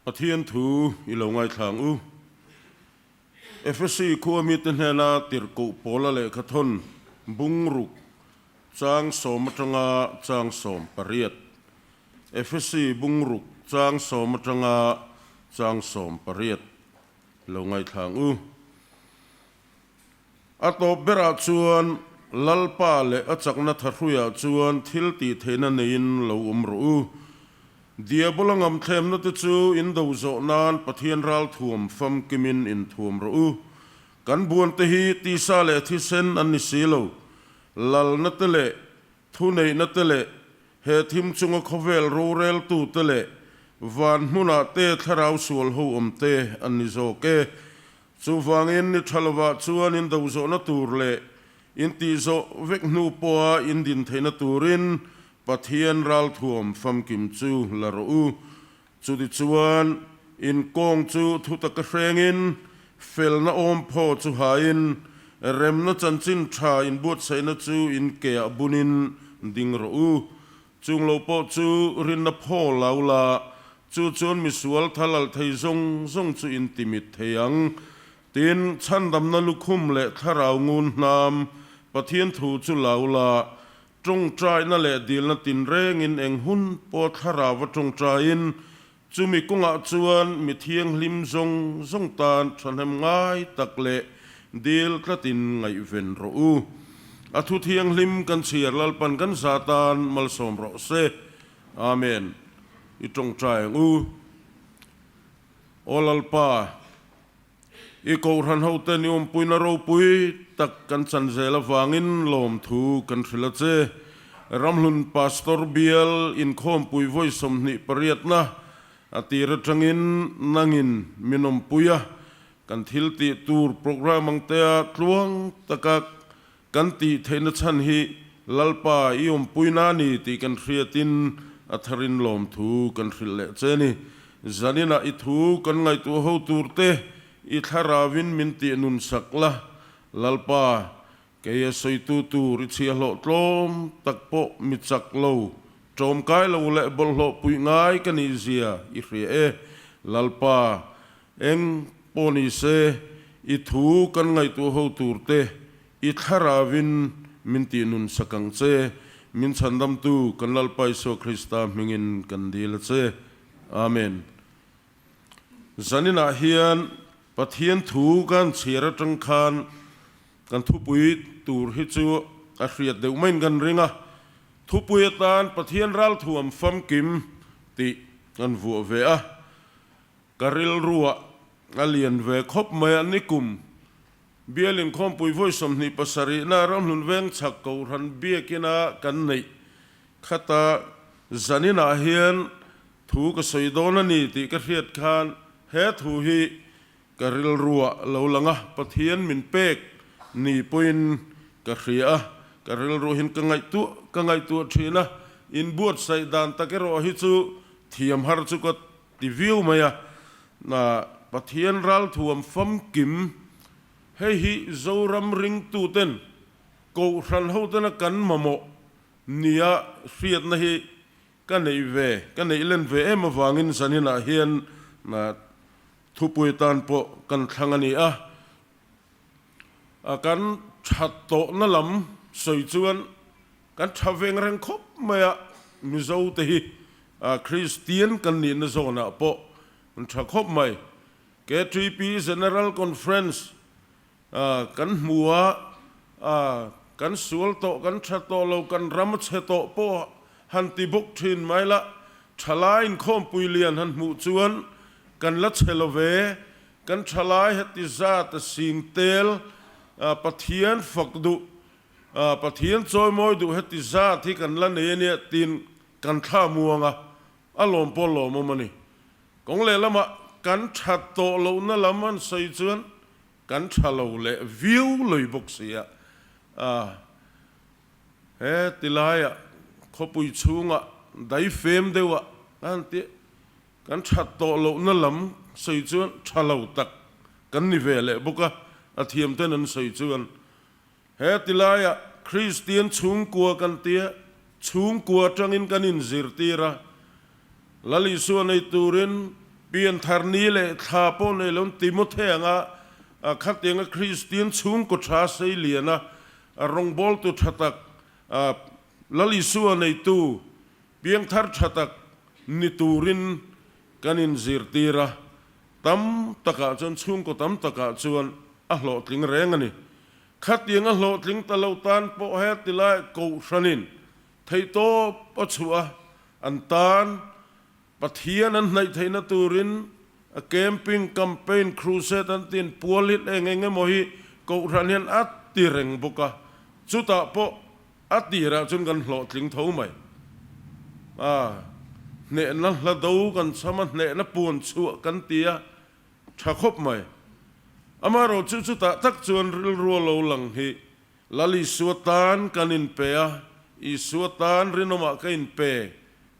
Pathian thu i lo ngaithla ang u. Efesi khua mite hnena tirhkoh Paula lehkhathawn bungruk chang sawm atanga chang 18. Efesi bungruk chang sawm atanga chang 18 lo ngaithla ang u. A tawp berah chuan Lalpa leh a chakna thahruiah chuan thil tih theihna neiin lo awm rawh u. Diabola ngamthlemna te chu in do zawh nan Pathian ralthuam famkimin inthuam rawh u. Kan buan te hi tisa leh thisen an ni si lo. Lalna te leh thuneihna te leh he thim chunga khawvel roreltu te leh van hmunah te thlarau sual ho awm te an ni zawk e. Chuvangin ni tha lovah chuan in do zawhna tur leh in tih zawh vek hnu pawha in din theihna turin Pathian ralthuam famkim chu la rawh u. Chutichuan in kawng chu thu taka hrengin, felna awmphaw chu hain, remna chanchin tha inbuatsaihna chu in keah bunin ding rawh u. Chung lo pawh chu rinna phaw lo la, chu chuan misual thal alh thei zawng zawng chu in timit thei ang. Tin, chhandamna lukhum leh thlarau ngun hnam Pathian thu chu lo la, tawngtaina leh dilna tinrengin eng hun pawh thlarau a tawngtaiin, chumi kawngah chuan mi thianghlim zawng zawng tan thahnem ngai tak leh dil tlatin ngaihven rawh u. A thu thianghlim kan chhiar Lalpan kan za tan malsawm rawh se. Amen. I tawngtai ang u. Aw Lalpa, i Kohhran hoten i awmpuina ropui tak kan chan zel avangin lawmthu kan hrilh a che. Ramhlun Pastor Bial inkhawmpui vawi 28na a tir atangin nangin min awmpui a, Kan thil tih tur programme ang tea tluang taka kan tih theihna chhan hi Lalpa i awmpuina a ni tih kan hriatin a tharin lawmthu kan hrilh leh che ni. Zaninah i thu kan ngaihtuah ho tur te i thlaravin min tih nun sak la, Lalpa, kei a sawitu tur i chhiahhlawh tlawm tak pawh mi chak lo, ṭawmkai lo leh bawlhhlawh puih ngai ka nih zia i hria e, Lalpa, Eng pawh ni se, i thu kan ngaihtuah ho tur te i thlaravin min tih nun sak ang che. Min chhandamtu kan Lalpa Isua Krista hmingin kan dil a che. Amen. Zaninah hian Pathian thu kan chhiar atang khan kan thupui tur hi chu a hriat deuh maiin kan ring a. Thupui atan Pathian ralthuam famkim tih kan vuah ve a. Ka rilruah a lian ve khawp mai a, nikum bial inkhawmpui vawi 27 na Ramhlun Veng chhak Kohhran biakina kan neih khata zaninah hian thu ka sawi dawn a ni tih ka hriat khan he thu hi ka rilruah lo lang a, Pathian min pek ni pawhin ka hria a, ka rilru hin ka ngaihtuah ka ngaihtuah thin a, inbuatsaih dan tak erawh hi chu thiam har chu ka Ti viau mai a, na Pathian ralthuam famkim, hei hi Zoram ringtuten Kohhran hotena kan mamawh nia hriatna hi ka neih ve, ka neih len ve em avangin zaninah hian na thupui tan pawh kan thlang a ni a. Kan that tawhna lam sawi chuan Kan tha veng reng khawp mai a, Mizo te hi Kristian kan nihna zawnah pawh an tha khawp mai. KTP General Conference kan hmu a, kan sual tawh, kan tha tawh lo, kan ram a chhe tawh pawh han ti bawk thin mai la, thalai inkhawmpui lian han hmuh chuan kan la chhe lo ve, kan thalai heti zat a sing tel, Pathian fak duh Pathian chawimawi duh heti zat hi kan la nei a nia tiin kan thla muang a, a lawm pawh lawmawm a ni. Kawng lehlamah kan tha tawh lohna lam an sawi chuan kan tha lo leh viau loi bawk si a. He tilaiah khawpui chhungah daifem deuhah an ti Kan that tawh lohna lam sawi chuan tha lo tak kan ni ve leh bawk a, a thiam ten an sawi chuan he ti laiah Kristian chhungkua kan tia, chhungkua atangin kan inzirtir a, Lal Isua nei turin. Pianthar ni leh thla pawh nei lo Timothy anga khatianga Kristian chhungkaw tha sei liana rawngbawltu tha tak Lal Isua neitu piangthar tha tak ni turin kan inzirtir a, tam takah chuan chhungkaw tam takah chuan a hlawhtling reng a ni. Khatianga hlawhtling ta lo tan pawh heti lai Kohhranin theihtawp a chhuah a, an tan Pathian an hnaih theihna turin a camping, campaign, crusade an tin pual hi eng eng emaw hi Kohhran hian a ti reng bawk a, chutah pawh a tirah chuan kan hlawhtling tho mai. A hnehna hla do kan chham a, hnehna puan chhuah kan ti a, tha khawp mai. Amaherawhchu chu chutah tak chuan rilru a lo lang hi Lal Isua tan kan inpe a, Isua tan rinawmah ka inpe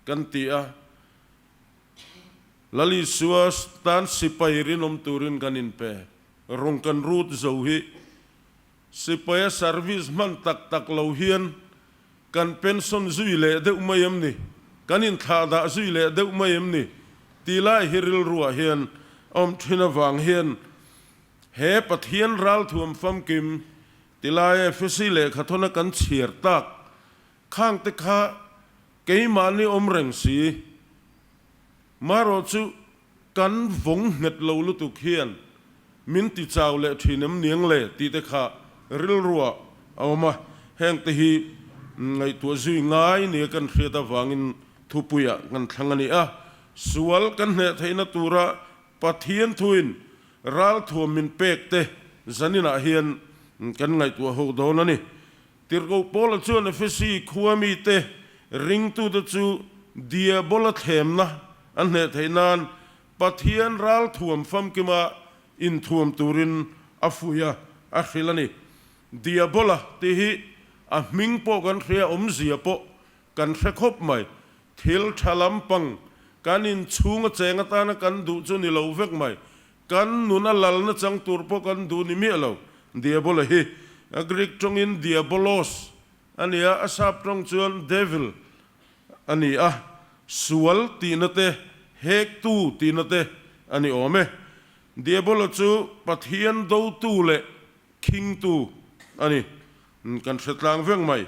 Kan ti a, Lal Isua tan sipai rinawm turin kan inpe. Rawng kan rut zo hi sipaia service hman tak tak lo hian kan pension zui leh deuh mai em ni? Kan inthlahdah zui leh deuh mai em ni? Ti lai hi rilruah hian awm thin avang hian he Pathian ralthuam famkim ti lai Efesi lehkhathawna kan chhiar tak Khangte kha keimahni awm reng si. Marawh chu kan vawng nghet lo lutuk hian min ti chau leh thin em niang le tih te kha rilruah a awm a. Hengte hi ngaihtuah zui ngai nia kan hriat avangin thupuiah kan thlang a ni a. Sual kan hneh theihna tura Pathian thuin ralthuam min pek te zaninah hian kan ngaihtuah ho dawn a ni. Tirhkoh Paula chuan Efesi khua mite ringtute chu Diabola thlemna an hneh theih nan Pathian ralthuam famkima inthuam turin a fuih a, a hrilh a ni. Diabola tih hi a hming pawh kan hria, awmzia pawh kan hre khawp mai. Thil tha lampang kan inchhung a cheng atana kan duh chu ni lo vek mai. Kan nun a lalna chang tur pawh kan duh ni miah lo. Diabola hi a Greek tawngin diabolos a ni a, a sap tawng chuan devil a ni a, sual tihna te, hektu tihna te a ni awm e. Diabola chu Pathian dotu leh khingtu a ni. Kan hre tlang vek mai.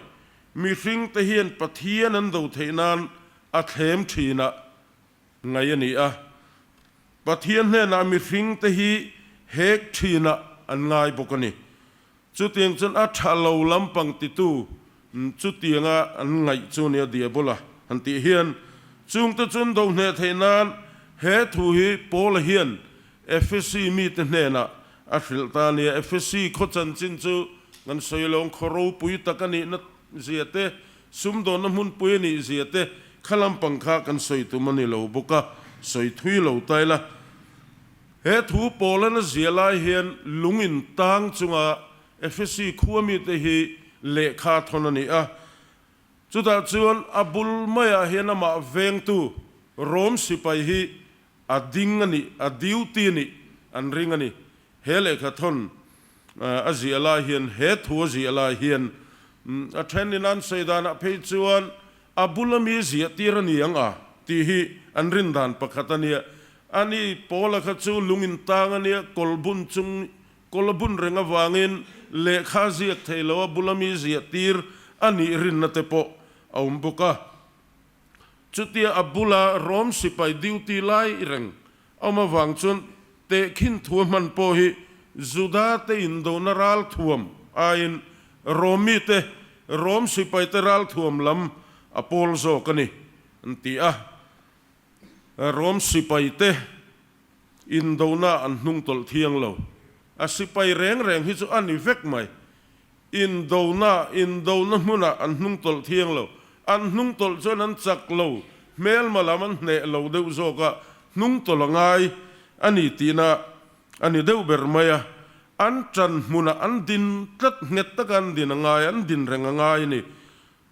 Mihring te hian Pathian an do theih nan a thlem thin a. Ngai a ni a, Pathian hnenah mihringte hi hek thinah an ngai bawk a ni. Chutiang chuan a tha lo lampang titu chutianga an ngaih chu nia Diabola han tih hian chungte chuan do hneh theih nan he thu hi Paula hian Efesi mite hnenah a hrilh ta a nia. Efesi khaw chanchin chu kan sawi lo ang, khaw ropui tak a nihna zia te, Sumdawnna hmunpui a nih zia te kha lampang kha kan sawi tum a ni lo bawk a, sawi thui lo ta ila. He thu Paula'n a zia lai hian lung in tang chunga Efesi khua mite hi lehkha thawn a ni a. Chutah chuan a bul maiah hian amah vengtu Rom sipai hi a ding a nih, a duty a nih an ring a ni. He lehkha thawn a ziah lai hian, he thu a ziah lai hian a thenin an sawi danah phei chuan a bula mi ziah tir a ni ang a tih hi an rin dan pakhat a nia. Ani Paula kha chu lung in tang a nia, kawl bun chung, kawl a bun reng avangin lehkha a ziak thei lo, a bula mi ziah tir a nih rinna te pawh a awm bawk a. Chutia a bula Rom sipai duty lai reng awm avang chuan tehkhin thu a hman pawh hi Juda te indona ral thuam aiin Romi te, Rom sipai te ral thuam lam a pawl zawk a ni, an ti a. Rom sipai te indona an hnungtawlh thiang lo. A sipai reng reng hi chu a ni vek mai. Indona, indona hmunah an hnungtawlh thiang lo. An hnungtawlh chuan an chak lo, hmelma lam an hneh lo deuh zawk a, hnungtawlh a ngai a ni tihna a ni deuh ber mai a. An ṭan hmunah an din tlat, nghet taka an din a ngai, an din reng a ngai a ni.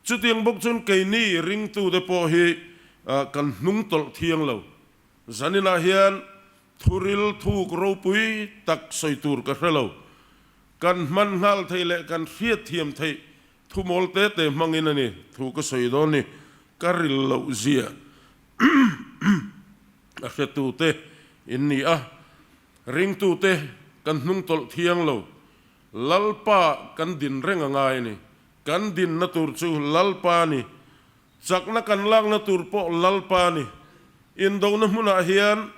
Chutiang bawk chuan keini ringtute pawh hi kan hnungtawlh thiang lo. Zaninah hian thuril thuk ropui tak sawi tur ka hre lo. Kan hman nghal theih leh kan hriat thiam theih thu mawl te te hmangin a ni thu ka sawi dawn ni. Ka ril loh zia a hretu te. in ni a. Ringtute kan hnungtawlh thiang lo. Lalpa kan din reng a ngai a ni. Kan dinna tur chu Lalpa a ni. Chakna kan lakna tur pawh Lalpa a ni. Indona hmunah hian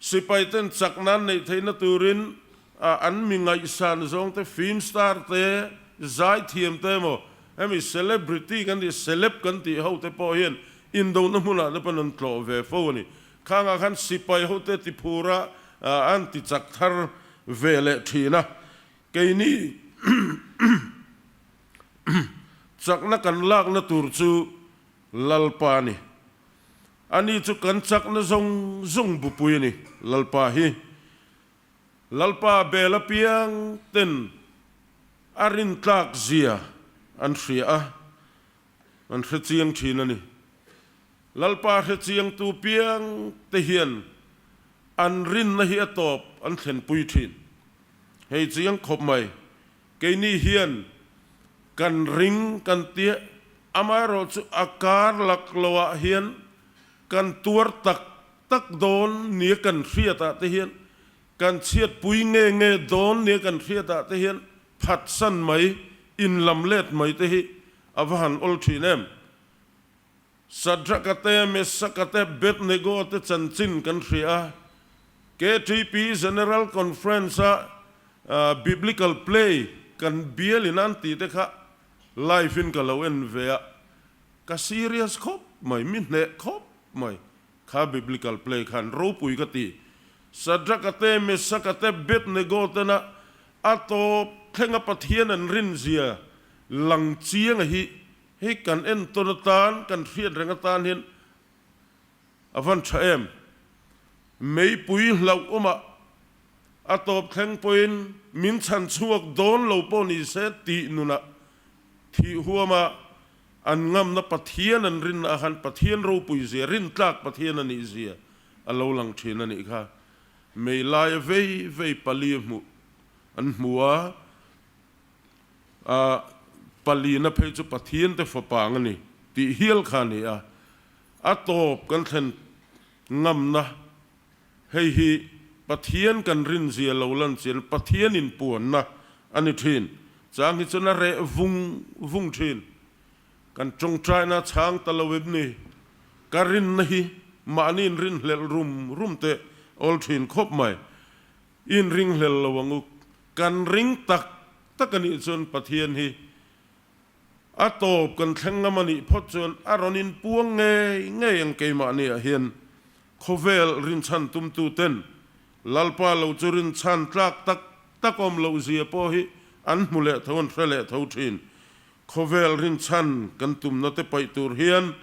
Sipaiten chakna an neih theihna turin an mi ngaihsan zawngte, film star te, zaithiam te emaw, hemi celebrity kan tih, celeb kan tih ho te pawh hian indona hmunah te pawn an tlawh ve fo a ni. Khangah khan sipai hote tiphura an ti chak thar ve leh thin a. Keini chakna kan lakna tur chu Lalpa a ni. Ani chu kan chakna zawng zawng bupui a ni, Lalpa hi. Lalpa bel apiang ten a rintlak zia an hria a, an hre chiang thin a ni. Lalpa hre chiangtu piang te hian an rinna hi a tawp an thlenpui thin. Hei chiang khawp mai. Keini hian kan ring kan tia, amaherawhchu a kar lak loah hian kan tuar tak tak dawn nia kan hriatah te hian, kan chhiatpui nge nge dawn nia kan hriatah te hian phatsan mai, inlam let mai te hi a va han awl thin em? Shadrach-a te, Meshach-a te, Abednego-a te chanchin kan hria a. KTP General Conference-a Biblical Play kan bialin an tih te kha live-in ka lo en ve a, ka serious khawp mai, mi hneh khawp mai kha Biblical Play khan ropui ka ti. Shadrach-a te, Meshach-a te, Abednego tena a tawp thlenga Pathian an rinzia lang chianga hi Hei kan entawn atan, kan hriat reng atan hian a van tha em? Meipui hlauh awmah a tawp thleng pawhin min chhan chhuak dawn lo pawh ni se tih nunah thih huama an ngamna Pathian an rinna ah khan Pathian ropui zia, rintlak Pathian a nih zia a lo lang thin a nih kha. Mei laia vei vei pali hmuh an hmu a. A palina phei chu Pathian te fapa ang a ni tih hial kha a ni a, a tawp kan thlen ngamna hei hi Pathian kan rinzia lo lan chian Pathian inpuanna a ni thin. Chang hi chuan a reh vung vung thin. Kan tawngtaina chhang ta lo em ni? Ka rinna hi mahni inrinhlelh rum rum teh awl thin khawp mai. Inringhlel lo ang u. Kan ring tak tak a nih chuan Pathian hi a tawp kan thleng ngam a nih phawt chuan a rawn inpuang ngei ngei ang keimahniah hian khawvel rinchhan tumtuten Lalpa lo chu rinchhan tlak tak tak awm loh zia pawh hi an hmu leh tho an hre leh tho thin. Khawvel rinchhan kan tumna te paih tur hian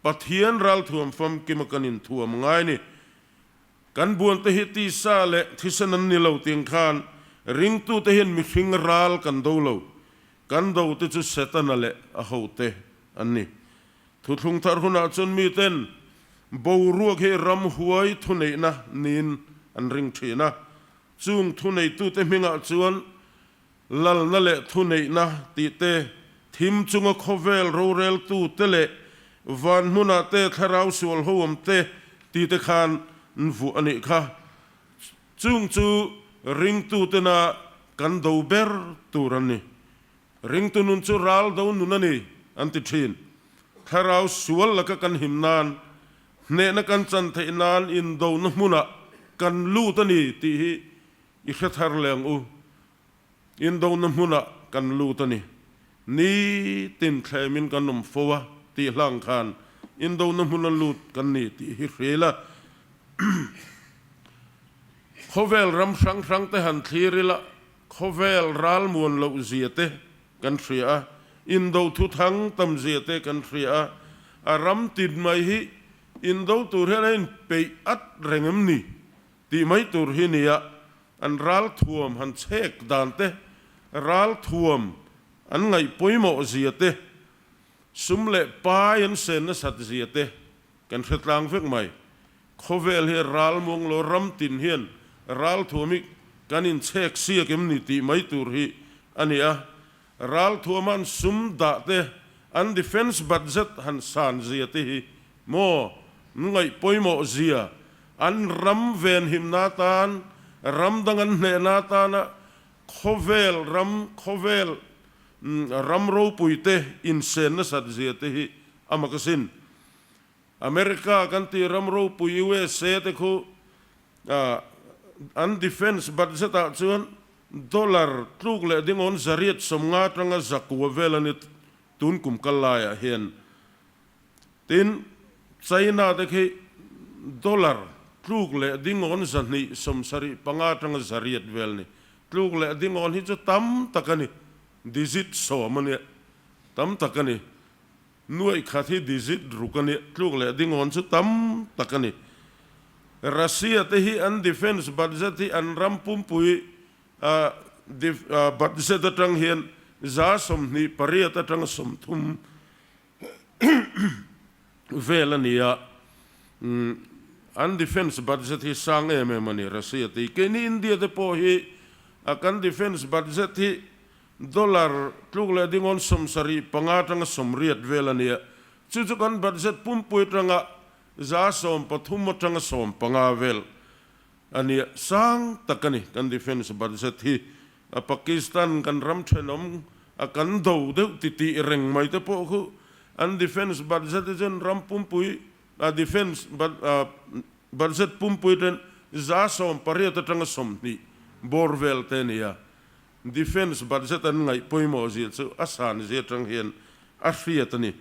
Pathian ralthuam famkima kan inthuam ngai ni. Kan buante hi tisa leh thisen an ni lo tiang khan ringtute hian mihring ral kan do lo. Kan do te chu Setana leh a hote an ni. Thuthlung thar hunah chuan miten boruak hi ramhuai thuneihna niin an ring thin a. Chung thuneitute hmingah chuan Lalna leh thuneihna tih te, thim chunga khawvel roreltu te leh van hmunah te thlarau sual ho awm te ti te khan n vuah a nih kha. Chung chu ringtu tena kan do ber tur an ni. Ringtu nun chu ral do nun a ni an ti thin. Thlarau sual laka kan him nan, hnehna kan chan theih nan indona hmunah kan lut a ni tih hi I hre thar leh ang u. Indona hmunah kan lut a ni. Nitin thlemin kan awm fo a tih hlang khan indona hmuna lut kan ni tih hi hria ila. Khawvel ram hrang hrang te han thlir ila, khawvel ral muan loh zia te kan hria a, indo thuthang tam zia te kan hria a, a ram tin mai hi indo tur hian a inpeih at reng em ni? Tih mai tur hi nia, an ral thuam han chhek dan te, ral thuam an ngaih pawimawh zia te, sum leh pai an sen nasat zia te kan hre tlang vek mai. Khawvel hi ral muang lo ram tin hian ral thuam hi kan inchhek siak em ni tih mai tur hi a ni a. Ral thuama an sum dah te, an defence budget han san zia te hi maw ngaih pawimawh zia. An ram venhimna atan, ram dang an hnehna atana khawvel ram, khawvel ram ropuite insen nasat zia te hi a mak asin. America kan tih ram ropui USA te khu an defence budget ah chuan dollar tluk leh dingawn 850 atanga 900 vel a ni tun kum kal laiah hian. Tin, China te khi dollar tluk leh dingawn 275 atanga 800 vel a ni. Tluk leh dingawn hi chu tam tak a ni, digit sawm a nia, tam tak a ni. Nuaih khat hi digit ruk a nia, tluk leh dingawn chu tam tak a ni. Russia te hi an defence budget hi an ram pumpui budget atang hian 28% atanga 30 vel a ni a, an defence budget hi sang em em a ni Russia te hi. Keini India te pawh hi kan defence budget hi dollar tluk leh dingawn 75 atanga 80 vel a ni a, chu chu kan budget pumpui atanga 13% atanga 15 vel a ni a, sang tak a ni kan defence budget hi. A Pakistan kan ram thenawm a kan do deuh ti tih reng mai te pawh khu an defence budget hi chuan ram pumpui a defence budget pumpui ten 18% atanga 20 bawr vel te a ni a. Defence budget an ngaih pawimawh zia chu a san zia atang hian a hriat a ni.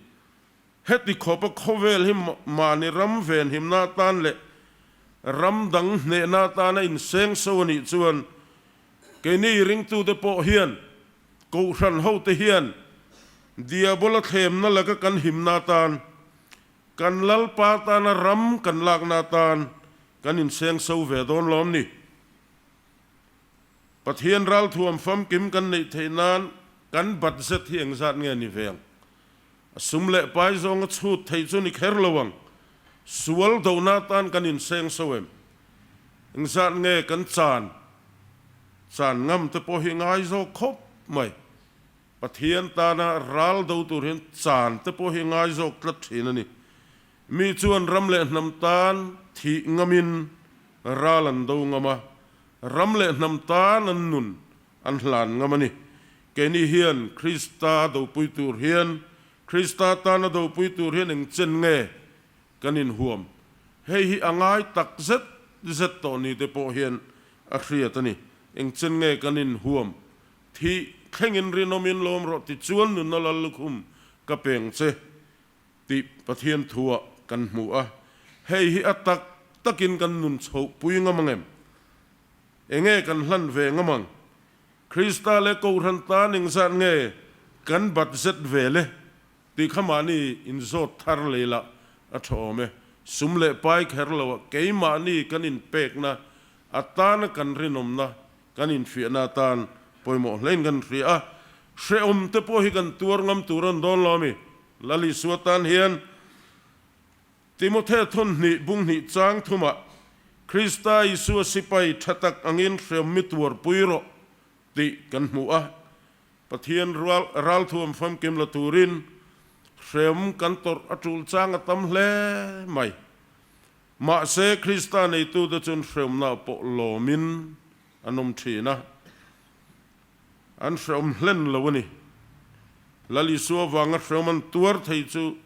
Heti khawpa khawvel hi mahni ram venhimna atan leh ram dang hnehna atana inseng so a nih chuan keini ringtute pawh hian Kohhran hote hian Diabola thlemna laka kan himna atan, kan Lalpa tana ram kan lakna atan kan inseng so ve dawn lawm ni? Pathian ralthuam famkim kan neih theih nan kan budget hi engzat nge ni ve ang? A sum leh pai zawnga chhut theih chu ni kher lo ang. Sual dohna atan kan inseng so em? Engzat nge kan chan? Chan ngam te pawh hi ngai zawk khawp mai. Pathian tana ral do tur hian chan te pawh hi ngai zawk tlat thin a ni. Mi chuan ram leh hnam tan thih ngamin ral an do ngam a, ram leh hnam tan an nun an hlan ngam a ni. Keini hian Krista dopui tur hian, Krista tana dopui tur hian eng chen nge kan inhuam? Hei hi a ngai tak zet zet tawh ni te pawh hian a hriat a ni. Eng chen nge kan inhuam? Thih thlengin rinawmin lawm rawh tichuan nunna lal lukhum ka peng che tih Pathian thuah kan hmu a. Hei hi a tak takin kan nun chhohpui ngam ang em? Enge kan hlan ve ngam ang? Krista leh Kohhran tan engzat nge kan bat zet ve le? Tih kha mahni inzawt thar lei lah a tha awm e. Sum leh pai kher lo ah keimahni kan inpekna atana kan rinawmna kan infiahna atan pawimawh hlein kan hria a. Hrehawm te pawh hi kan tuar ngam tur a ni dawn lo ami? Lal Isua tan hian Timothea thawn hnih bung hnih chang thumah, Krista Isua sipai tha tak angin hriam mi tuarpui rawh tih kan hmu a. Pathian ralthuam famkim la turin hriam kan tawrh a tul chang a tam hle mai. Mahse, Krista neitute chuan hriamna pawh lawmin an awm thin a. An hreawm hlen lo a ni. Lal Isua vanga hreawm an tuar thei chu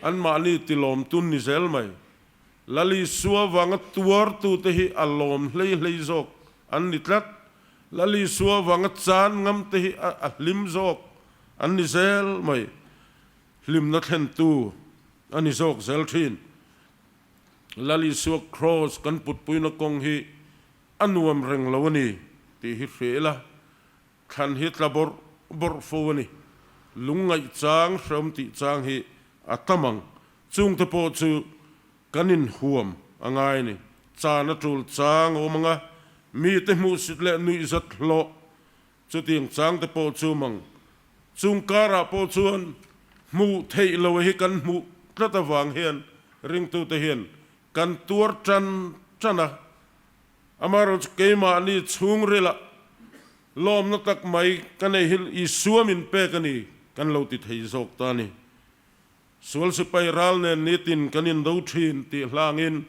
anmahni tilawm tun ni zel mai. Lal Isua vanga tuartute hi a lawm hlei hlei zawk an ni tlat. Lal Isua vanga chan ngamte hi a hlim zawk an ni zel mai. Hlimna thlentu a ni zawk zel thin. Lal Isua Kraws kan putpuina kawng hi A nuam reng lo a ni tih hi hre ila, thlan hi tla bawrh bawrh fo a ni. Lungngaih chang hreawm tih chang hi a tam ang. Chungte pawh chu kan inhuam a ngai a ni. Chan a tul chang a awm ang a, mite hmuhsit leh nuihzat hlawh chutiang changte pawh chu awm ang. Chung karah pawh chuan hmuh theih lo hi kan hmuh tlat avang hian ringtute hian Kan tuar tan tan a, amaherawhchu keimahni chhungrilah lawmna tak mai ka nei hi Isua min pek a ni kan lo ti thei zawk ta a ni. Sual sipai ral nen nitin kan indo thin tih hlangin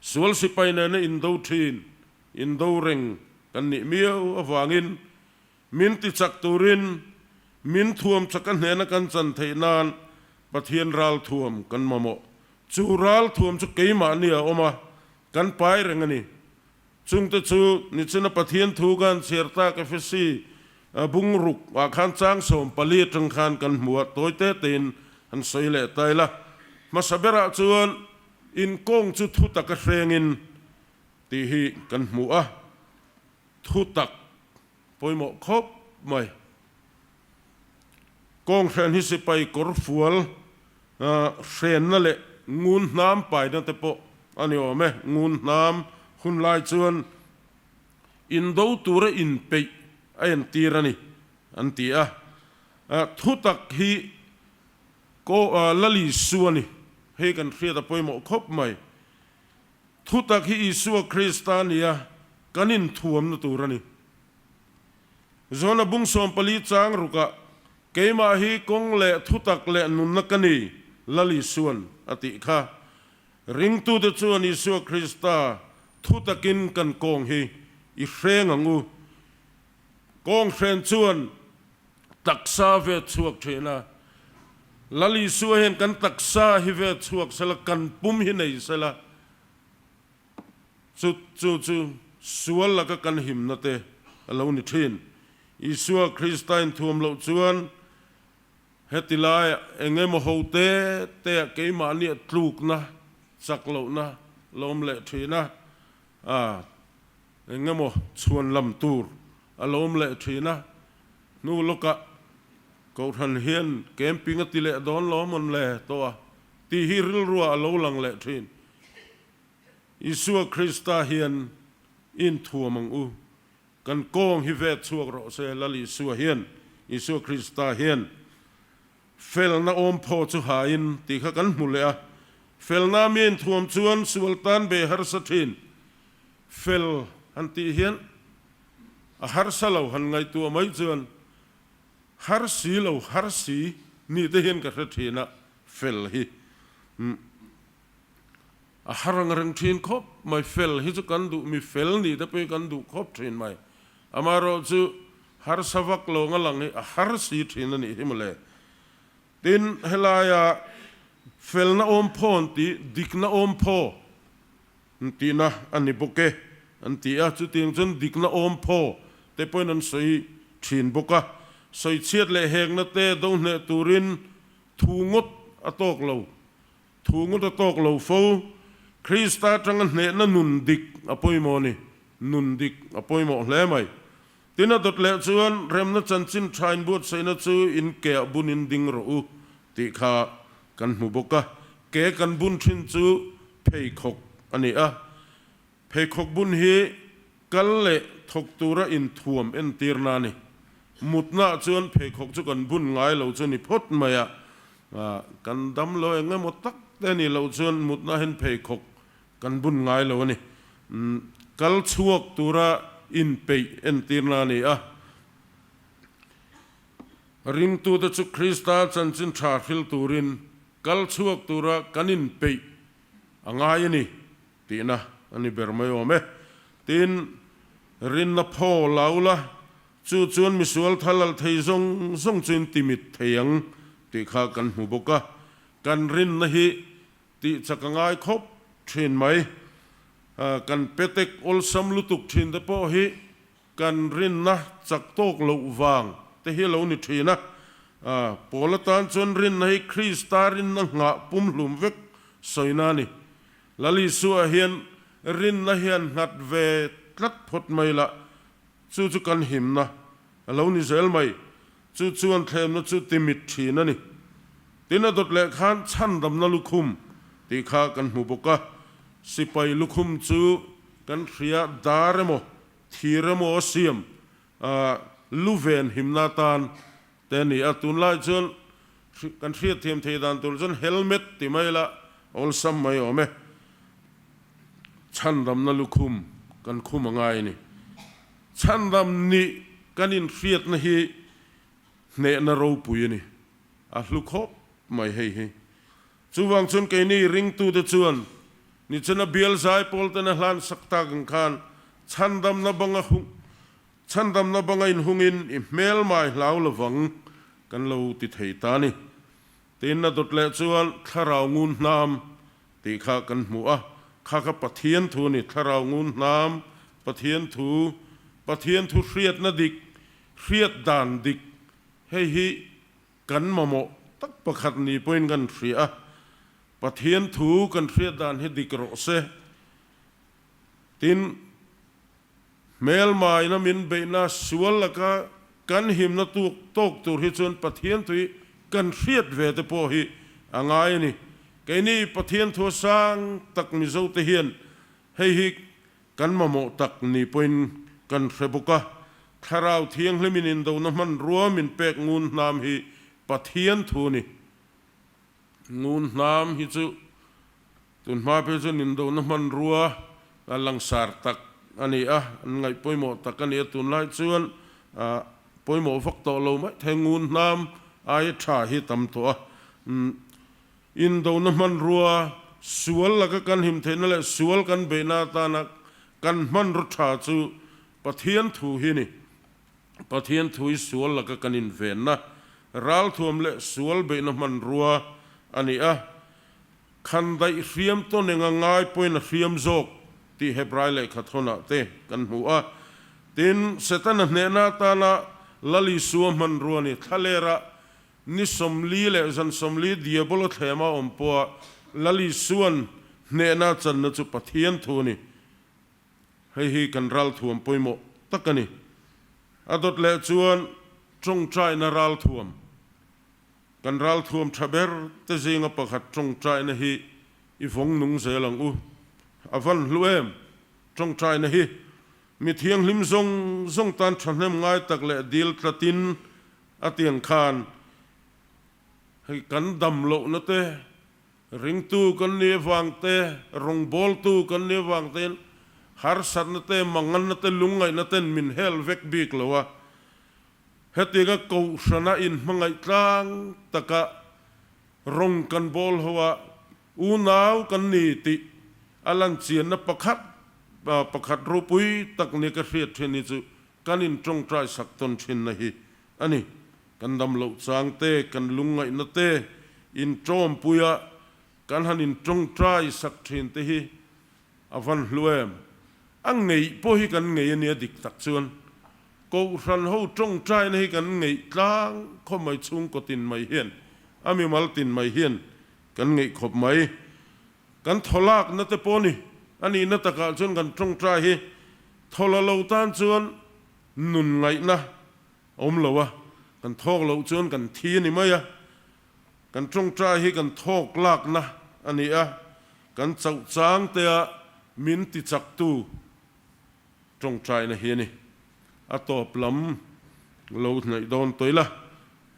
Sual sipai nena indo thin, indo reng kan nih miau avangin min tichak turin min thuam chaka hnena kan chan theih nan Pathian ral thuam kan mamawh. Chu ral thuam chu keimahni a awm a, kan pai reng a ni. Chungte chu nichina Pathian thu kan chhiar tak Efesi bungruk ah khan chang 14 atang khan kan hmu a, tawi te tein han sawi leh ta ila. Hmasa berah chuan inkawng chu thu taka hrengin tih hi kan hmu a, thu tak pawimawh khawp mai. Kawng hren hi sipai kawr fual hrenna leh ngun hnam paina te pawh a ni awm e. Ngun hnam hun lai chuan indo tura inpeih a entir a ni an ti a. Thutak hi Lal Isua a ni. Hei kan hriat a pawimawh khawp mai. Thutak hi Isua Krista a ni a, kan inthuamna tur a ni. Jona bung 14 chang rukah, Keimah hi kawng leh thutak leh nunna ka ni, Lal Isuan a tih kha. Ringtute chuan Isua Krista thutakin kan kawng hi i hreng ang u. Kawng hren chuan taksa ve chhuak thin a. Lal Isua hian kan taksa hi ve chhuak sela, kan pum hi nei sela. Chu chu chu sual laka kan himna te a lo ni thin. Isua Krista inthuam loh chuan heti laiah eng emaw ho te te ah keimahni a tlukna, chak lohna lo awm leh thin a, a eng emaw chhuan lam tur a lo awm leh thin a. Hnu lawkah Kohhran hian camping a ti leh dawn lo amawn le tawh a tih hi rilruah a lo lang leh thin. Isua Krista hian inthuam ang u. Kan kawng hi vet chhuak rawh se, Lal Isua hian, Isua Krista hian felna awm phaw chu hain tih kha kan hmu leh a. Felna mi inthuam chuan sual tan be harsa thin. Fel han tih hian a harsa lo han ngaihtuah mai chuan har si lo har si ni te hian ka hre thin a, fel hi. A har ang reng thin khawp mai, fel hi chu kan duh, mi fel nih te pawh hi kan duh khawp thin mai. Amaherawh chu harsa vak lo anga lang hi a har si thin a nih hi mawle. Tin, helaia felna awm phawn tih dikna awm phaw tihna a ni bawk e an ti a, chutiang chuan dikna awm phaw te pawhin an sawi thin bawk a. Sawichhiat leh hekna te do hneh turin thu ngawt a tawk lo. Thu ngawt a tawk lo fo. Krista atanga hnehna nun dik a pawimawh a ni. Nun dik a pawimawh hle mai. Tin a dawt leh chuan remna chanchin tha inbuatsaihna chu in keah bunin ding rawh u tih kha kan hmu bawk a. Ke kan bun thin chu pheikhawk a ni a. Pheikhawk bun hi kal leh thawk tura inthuam entirna a ni. Mutnaah chuan pheikhawk chu kan bun ngai lo chu ni phawt mai a, kan dam lo eng emaw tak te nih loh chuan mutnaah hian pheikhawk kan bun ngai lo a ni. Kal chhuak tura inpeih entirna a ni a. Ringtute chu Krista chanchin tha hril turin kal chhuak tura kan inpeih a ngai a ni. Tihna a ni ber mai awm e. Tin, rinna phaw la ula, chu chuan misual thal alh thei zawng zawng chu in timit thei ang tih kha kan hmu bawk a. Kan rinna hi tih chak a ngai khawp thin mai. Kan petek awlsam lutuk thin te pawh hi Kan rinna chak tawk loh vang te hi a lo ni thin a. Paul atan chuan rinna hi Krista rinna nghah pumhlum vek sawina a ni. Lal Isua hian rinna hian nghat ve tlat phawt mai la, chu chu kan himna a lo ni zel mai. Chu chuan thlemna chu timit thin a ni. Tin a dawt leh khan chhandamna lukhum tih kha kan hmu bawk a. Sipai lukhum chu kan hria dar emaw Thir emaw a siam a lu ven himna atan te a ni a, tunlai chuan kan hriatthiam thei dan tur chuan helmet ti mai la awlsam mai awm e. Chhandamna lukhum kan khum a ngai a ni. Chhandam nih kan inhriatna hi hnehna ropui a ni. A hlu khawp mai hei hi. Chuvang chuan keini ringtute chuan. Nichina bial zaipawl ten a hlan sak tak ang khan chhandamna banga hung chhandamna banga inhungin i hmelmai hlau lovang kan lo ti thei ta a ni. Tin a dawt leh chuan thlarau ngun hnam tih kha kan hmu a, kha kha Pathian thu a ni, thlarau ngun hnam, Pathian thu, Pathian thu hriatna dik, hriat dan dik, hei hi Kan mamawh tak pakhat ni pawhin kan hria a, Pathian thu kan hriat dan hi dik rawh se. Tin, hmelmaina min beihna sual laka kan himna tuk tawk tur hi chuan Pathian thu hi kan hriat ve te pawh hi a ngai a ni. Keini Pathian thu a sang tak Mizo te hian hei hi Kan mamawh tak ni pawhin kan hre bawk a, Thlarau Thianghlimin indona hmanrua min pek ngun hnam hi Pathian thu a ni. Ngun hnam hi chu tun hma phei chuan indona hmanrua a langsar tak a ni a, an ngaih pawimawh tak a ni a, tunlai chuan pawimawh vak tawh lo mai thei ngun hnam aia tha hi tam tawh a. Indona hmanrua, sual laka kan him theihna leh sual kan beihna atana kan hmanraw tha chu Pathian thu hi a ni. Pathian thu hi sual laka kan invenna, ralthuam leh sual beihna hmanrua a ni a. Khandaih hriam tawn enga ngai pawhin a hriam zawk tih Hebrai lehkha thawnah te kan hmu a. Tin, Setana hnehna atana Lal Isua hmanrua a ni. Thlalera Ni 40 leh zan 40 Diabola thlema awm pawha Lal Isua'n hnehna a channa chu Pathian thu a ni. Hei hi kan ralthuam pawimawh tak a ni. A dawt leh chuan tawngtaina ralthuam. Kan ralthuam tha ber te zinga pakhat tawngtaina hi i vawng nung zel ang u. A van hlu em? Tawngtaina hi mi thianghlim zawng zawng tan thahnem ngai tak leh dil tlatin A tiang khan hei kan dam lohna te, ringtu kan ni avang te, rawngbawltu kan ni avang tein harsatna te, manganna te, lungngaihna ten min hel vek bik lo a. Hetianga kohhrana inhmangaih tlang taka rawng kan bawl ho a, unau kan ni tih a lanchianna pakhat pakhat ropui tak ni ka hriat thin hi chu Kan intawngtai sak tawn thinna hi a ni. Kan dam loh chang te, kan lungngaihna te intawmpuia kan han intawngtai sak thin te hi a van hlu em? A ngeih pawh hi kan ngei a nia dik tak chuan. Kohhran ho tawngtaina hi kan ngeih tlang khawp mai chhungkaw tin mai hian, a mimal tin mai hian kan ngeih khawp mai. Kan thawlakna te pawh ni, a nihna takah chuan kan tawngtai hi thawla lo tan chuan nun ngaihna a awm lo a, kan thawk loh chuan kan thi a ni mai a, kan tawngtai hi kan thawk lakna a ni a, kan chauh chang tea min tichaktu tawngtaina hi a ni. A tawp lam lo hnaih dawn tawih la.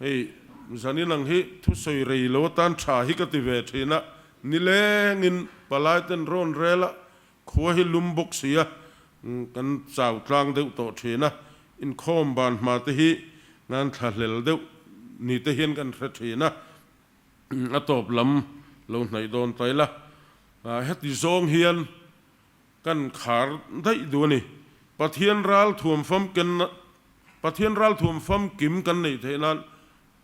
Hei zanin ang hi thusawi rei lo atan tha hi ka ti ve thin a, nilengin palai ten rawn rel a, khua hi lum bawk si a, kan chau tlang deuh tawh thin a, inkhawm ban hma te hi nan thla hlel deuh ni te hian kan hre thin a, a tawp lam lo hnaih dawn ta ila, heti zawng hian Kan khar daih duh a ni. Pathian ral thuam famken Pathian ral thuam famkim kan neih theih nan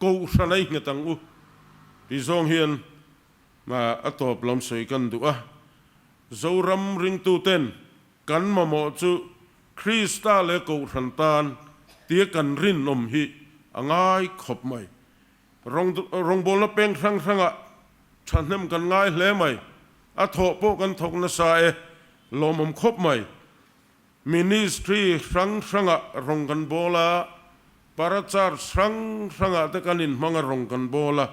Kohhran a i nghet ang u tih zawng hian a tawp lam sawi kan duh a. Zoram ringtuten kan mamawh chu Krista leh Kohhran tan tia kan rinawm hi a ngai khawp mai. Rawngbawlna peng hrang hrangah thahnem kan ngai hle mai. A thawh pawh kan thawk nasa e, lawmawm khawp mai. Ministry hrang hrangah rawng kan bawl a, para church hrang hrangah te kan inhmang a rawng kan bawl a,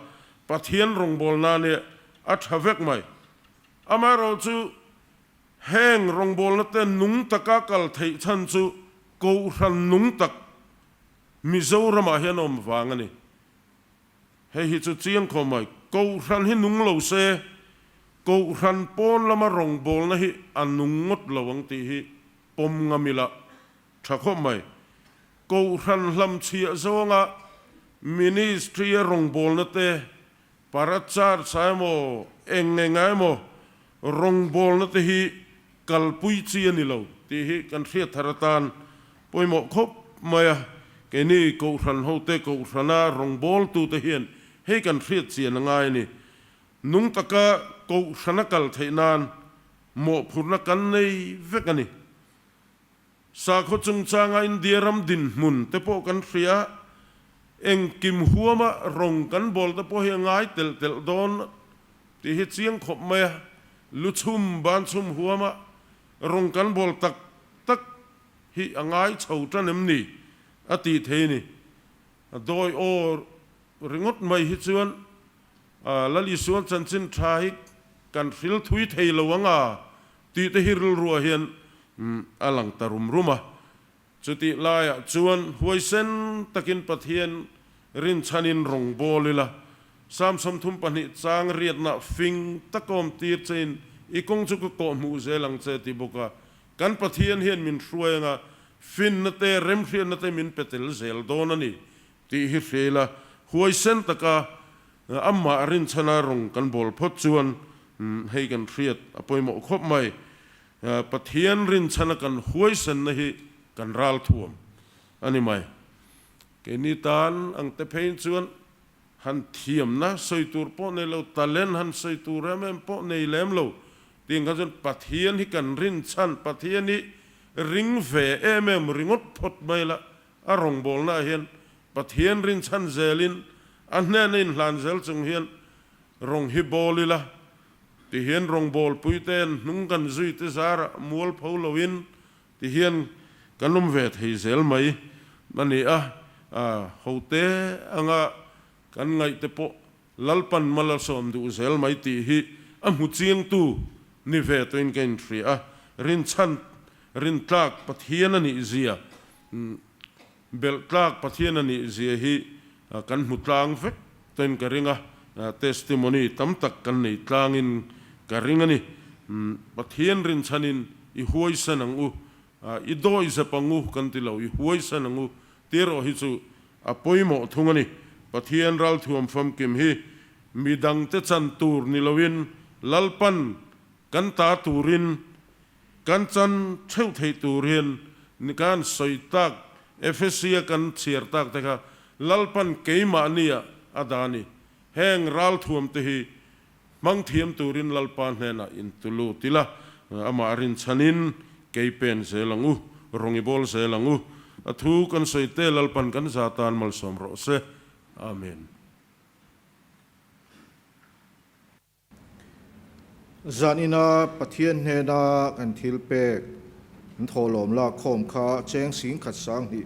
Pathian rawngbawlna nia a tha vek mai. Amaherawhchu heng rawngbawlna te nung taka kal theih chhan chu Kohhran nung tak Mizoramah hian awm vang a ni. Hei hi chu chiang khawm mai. Kohhran hi nung lo se, Kohhran pawn lama rawngbawlna hi a nung ngawt lo ang tih hi pawm ngam ila tha khawp mai. Kohhran hlamchhiah zawnga Ministry-a rawngbawlna te, Para Church-ah emaw, eng eng ah emaw. rawngbawlna te hi kalpui chi a ni lo tih hi kan hriat thar atan pawimawh khawp mai a. Keini Kohhran hote Kohhrana rawngbawltute hian hei kan hriat chian a ngai a ni. Nung taka Kohhrana kal theih nan mawhphurhna kan nei vek a ni. Sakhaw chungchanga India ram dinhmun te pawh kan hria, engkim huama rawng kan bawl te pawh hi a ngai telh telh dawn tih hi chiang khawp mai a, lu chhum ban chhum huama rawng kan bawl tak tak hi a ngai chho tan em ni a tih thei a ni. A dawi aw ringawt mai hi chuan Lal Isuan chanchin tha hi kan hril thui thei lo ang a Tih te hi rilruah hian a lang ta rum rum a. Chutih laiah chuan huaisen takin Pathian rinchhanin rawng bawl ila, Psalm 32 chang riatna fing takawm tir chein i kawng chu ka kawh hmuh zel ang che ti bawk a. Kan Pathian hian min hruai anga finna te, remhriatna te min pe tel zel dawn a ni tih hi hria ila, huaisen taka Amah rinchhana rawng kan bawl phawt chuan hei kan hriat a pawimawh khawp mai. Pathian rinchhana kan huaisenna hi kan ral thuam a ni mai. Keini tan ang te pheiin chuan han thiamna sawi tur pawh nei lo, talent han sawi tur em em pawh nei lem lo tih kha chuan Pathian hi kan rinchhan, Pathian hi ring ve em em ringawt phawt mai la, a rawngbawlnaah hian Pathian rinchhan zelin a hnena inhlan zel chung hian rawng hi bawl ila, tihian rawngbawlpui ten hnung kan zui te zarah mual pho loin tihian kan awm ve thei zel mai a ni a, hote anga kan ngaih te pawh Lalpan mal a sawm duh zel mai tih hi a hmu chiangtu ni ve tawhin ka inhria a, rinchhan rintlak Pathian a nih zia Belh tlak Pathian a nih zia hi kan hmu tlang vek ten ka ring a, testimony tam tak kan nei tlangin ka ring a ni. Pathian rinchhanin i huaisan ang u, i dawihzep ang u kan ti lo, i huaisan ang u tih erawh hi chu a pawimawh thung a ni. Pathian ralthuam famkim hi midangte chan tur ni loin Lalpan kan ta turin Kan chan theuh theih tur hian kan sawi tak Ephesia kan chhiar tak te kha Lalpan keimahnia a dah a ni. Heng ralthuam te hi hmang thiam turin Lalpa hnenah in tulut ila, amah rinchhanin kei pen zel ang u, rawng i bawl zel ang u. A thu kan sawi te Lalpan kan za tan malsawm rawh se. Amen. Zanina Pathian hnena kan thil pek an thawhlawm lak khawm kha cheng 11,105.